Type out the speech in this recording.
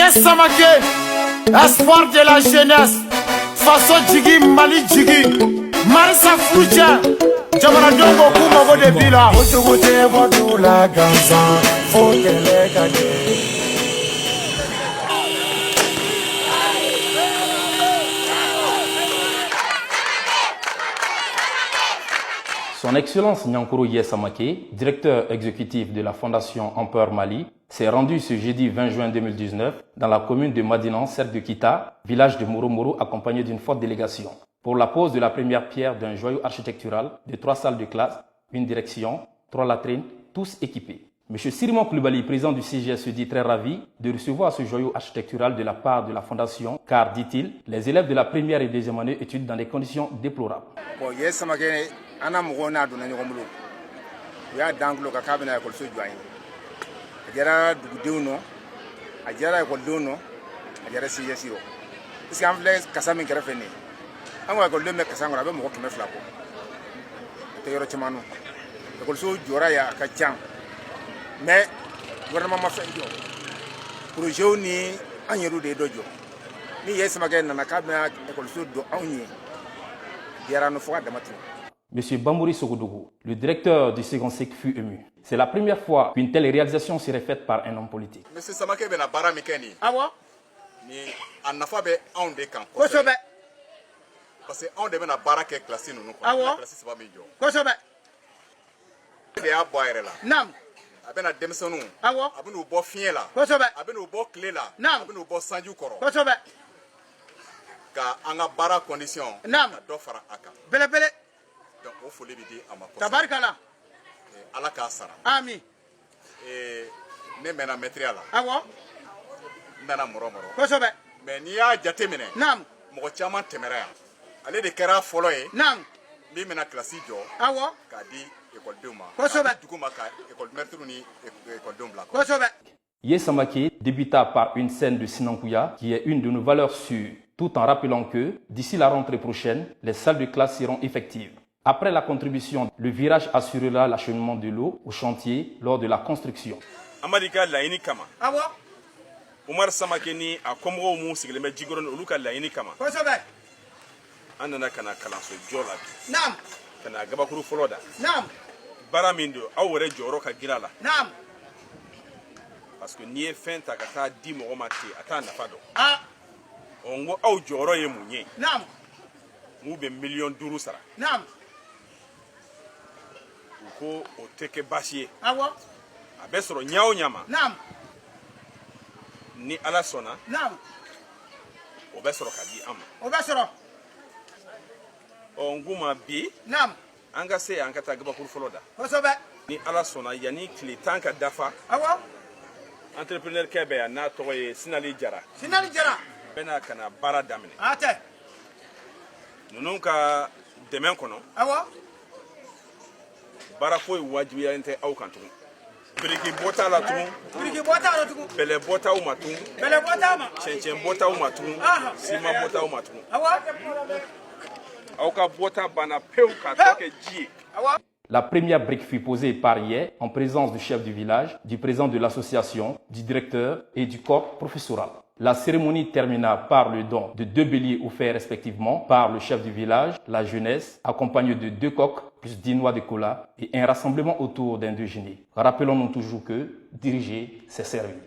Yes Samake, espoir de la jeunesse, faso jigi, Mali jigi, Marisa furucɛ, jamanadenw ko k'u mago de b'i la. Kojugu tɛ bɔ du la gansan fo kɛlɛ ka kɛ. Son Excellence Niankoro Yes Samake, directeur exécutif de la Fondation Empereur Mali, s'est rendu ce jeudi 20 juin 2019 dans la commune de Madinan, cercle de Kita, village de Moro Moro, accompagné d'une forte délégation, pour la pose de la première pierre d'un joyau architectural de 3 salles de classe, une direction, 3 latrines, tous équipés. M. Sirimon Koulibaly, président du CGS, se dit très ravi de recevoir ce joyau architectural de la part de la Fondation, car, dit-il, les élèves de la première et deuxième année étudient dans des conditions déplorables. Bon, Yes Samake an n'a mɔgɔw n'a donna ɲɔgɔn bolo, u y'a dan tulo kan k'a bɛna ekɔliso jɔ an ye. A diyara dugudenw nɔ, a diyara ekɔlidenw nɔ, a diyara CGS rɔ, parce que an filɛ kasa min kɛrɛfɛ nin ye, an ka ekɔliden bɛ kasa kɔnɔ, a bɛ mɔgɔ 200 bɔ, a tɛ yɔrɔ caman nɔ. Ekɔliso jɔra yan, a ka ca, mais gouvernement ma fɛn jɔ, projet ni an yɛrɛw de ye dɔ jɔ. Ni Yes Samake nana k'a bɛna ekɔliso don anw ye, a diyara an nɔ fo ka dama tɛmɛ. M. Bambouri Sogodogo, le directeur du second cycle, fut ému. C'est la première fois qu'une telle réalisation serait faite par un homme politique. M. Samake bɛna baara min kɛ nin ye, Awɔ. Ni a nafa bɛ anw de kan. Kosɛbɛ. Parce que anw de bɛna baara kɛ kilasi ninnu kɔnɔ. Awɔ. An bɛna kilasi 3 min jɔ. Kosɛbɛ. E de y'a bɔ a yɛrɛ la. Naam. A bɛna denmisɛnninw. Awɔ. A bɛn'u bɔ fiɲɛ la. Kosɛbɛ. A bɛn'u bɔ tile la. Naam. A bɛn'u bɔ sanji kɔrɔ. Kosɛbɛ. Ka an ka baara condition. Naam. Ka dɔ fara a kan. Belebele. Donc o foli bɛ di a ma kosɛbɛ. Tabarikala. Ala k'a sara. Ami. Ne mɛnna mɛtiriya la. Awɔ. N nana mɔrɔ mɔrɔ. Kosɛbɛ. Mais n'i y'a jate minɛ. Naam. Mɔgɔ caman tɛmɛra yan. Ale de kɛra fɔlɔ ye. Naam. Min bɛna kilasi jɔ. Awɔ. K'a di ekɔlidenw ma. Kosɛbɛ. K'a di dugu ma ka ekɔlimɛtiriw ni ekɔlidenw bila kɔrɔ. Kosɛbɛ. Yes Samake débuta par une scène de Sinankuya qui est une de nos valeurs sûres, tout en rappelant que, d'ici la rentrée prochaine, les salles de classe seront effectives. Après la contribution, le virage assurera l'acheminement de l'eau au chantier lors de la construction. Amadi ka laɲini kama. Awɔ. Umar Samake ni a kɔmɔgɔw mun sigilen bɛ Jikɔrɔni, olu ka laɲini kama. Kosɛbɛ. An nana ka na kalanso jɔ la bi. Naam. Ka na gabakuru fɔlɔ da. Naam. Baara min don, aw yɛrɛ jɔyɔrɔ ka girin a la. Naam. Parce que n'i ye fɛn ta ka taa di mɔgɔ ma ten, a t'a nafa dɔn. Ah. Ɔ, n ko aw jɔyɔrɔ ye mun ye? Naam. N k'u bɛ miliyɔn 5 sara. Naam. U ko o tɛ kɛ baasi ye. Awɔ. A bɛ sɔrɔ ɲa o ɲa ma. Naam. Ni Ala sɔnna. Naam. O bɛ sɔrɔ ka di an ma. O bɛ sɔrɔ. Ɔ, n k'u ma bi. Naam. An ka se yan, an ka taa gabakuru fɔlɔ da. Kosɛbɛ. Ni Ala sɔnna, yanni tile 10 ka dafa. Awɔ. Entrepreneur kɛ bɛ yan n'a tɔgɔ ye Sinali Jara. Sinali Jara. Bɛna ka na baara daminɛ. A tɛ. Ninnu ka dɛmɛ kɔnɔ. Awɔ. Baara foyi wajibiyalen tɛ aw kan tugun. Biriki bɔ t'a la tugun. Biriki bɔ t'a la tugun. Bɛlɛ bɔ t'aw ma tugun. Bɛlɛ bɔ t'a ma. Cɛncɛn bɔ t'aw ma tugun. Ahan. Siman bɔ t'aw ma tugun. Awɔ. Aw ka bɔta banna pewu k'a tɔ kɛ ji ye. Awɔ. La première brique fut posée par Yes en présence du chef du village, du président de l'association, du directeur et du corps professoral. La cérémonie termina par le don de 2 béliers offerts respectivement par le chef du village, la jeunesse, accompagné de 2 coqs plus 10 noix de cola et un rassemblement autour d'un déjeuner. Rappelons-nous toujours que diriger, c'est servir.